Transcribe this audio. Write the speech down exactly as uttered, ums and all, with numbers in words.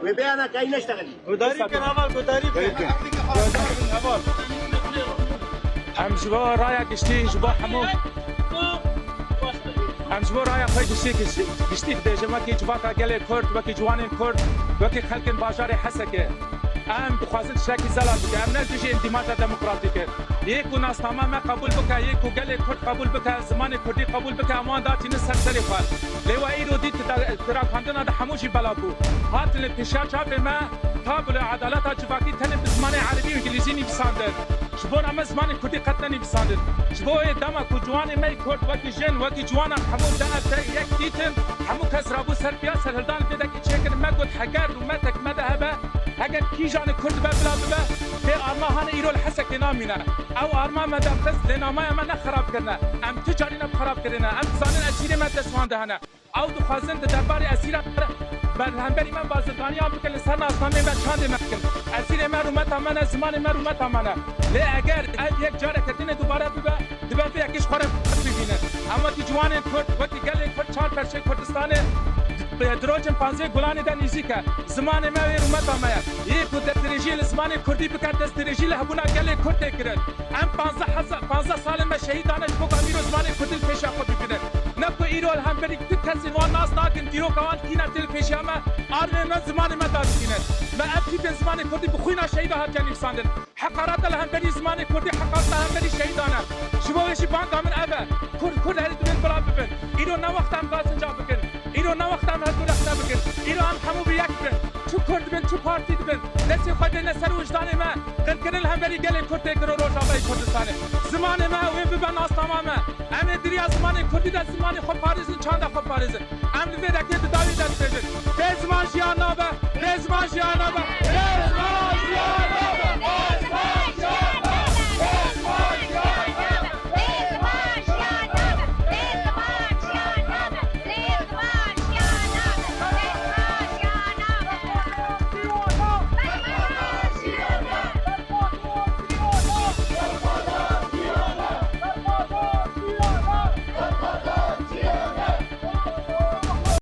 Wê bêyana kayî neştexilî. Gudarî bikin heval, gudarî bikin. Gudarî bikin heval. Em ji bo raya giştî, ji bo hemû, em ji bo raya xwe giştî, giştî, giştî dibêjin, wekî civaka gelê Kurd, wekî ciwanên Kurd, wekî xelkên bajarê Hesekê. Em dixwazin tiştekî zelal bike. Em ne dijî îndîmaja demokratîk in. Yê ku nasnama me qebûl bike, yê ku gelê Kurd qebûl bike, zimanê Kurdî qebûl bike, em wan datînin ser serê xwe. Lê we îro dît, di, di rakandina de hemû jî belav bû. Hatin li pêşiya çavê me, tabloya edaleta civakî tenê bi zimanê erebî û îngilîzî nivîsandin. Ji bo re me zimanê Kurdî qet nenivîsandin. Ji bo wê dema ku ciwanê me yê Kurd wekî jin, wekî ciwanan hemû D F T yek dîtin, hemû kes rabû ser piya serhildan li vê dekê çêkirin. Me got heger rûmetek me de hebe, heger kîjanê Kurd dibe bila bibe, vê arma hane îro li Hesekê namîne. Ew arma me derxist, lê namaya me ne xerab kirine. Em tu carî ne bi xerab kirine. Em dizanin esîrê me dest wan de hene. Ew dixwazin di derbarê esîran re ber-, hemberî me bazirganiyan bikin, li ser nasnameyê me çandê me bikin. Esîrê me rûmeta me ne, zimanê me rûmeta me ne. Lê eger ev yek careke dinê dubare bibe, dibe vê yekê ji xwe re bibînin. Em wekî ciwanên Kurd, wekî gelê Kurd çar perçeyê Kurdistanê di-, dirocên panzdehê Gulanê de nêzîk e. Zimanê me wê rûmeta me ye. Yê ku destdirêjiyê li zimanê Kurdî bike, destdirêjî li hebûna gelê Kurd tê kirin. Em panzdeh heza-, panzdeh salên me şehîd dane ji bo ku em îro zimanê Kurdî li pêşiya xwe bibînin. Ne ku îro li hemberî tu kesên wan nas nakin, dîroka wan tîne tê li pêşiya me, armê me zimanê me dadikînin. Me ev tîpên zimanê Kurdî bi xwîna şehîda hatiye nivîsandin. Heqareta li hemberî zimanê Kurdî, heqareta hemberî şehîdan e. Ji bo wê jî banga min ev e. Kurd, Kurd herî divên bila bibin. Îro ne wexta em gazinca bikin. Îro ne wexta em hevdû rexne bikin. Îro em hemû bi yek bin. Çi Kurd bin, çi partî dibin. Destê xwe dêne ser wijdanê me. Qirkirin li hemberî gelê Kurd tê kirin Rojavayê Kurdistanê. Zimanê me wê bibe nasnama me. Em ê di riya zimanê Kurdî de zimanê xwe parêzin, çanda xwe parêzin. Em li vê dekê bi dawî de dibêjin. Bê ziman jiyan nabe.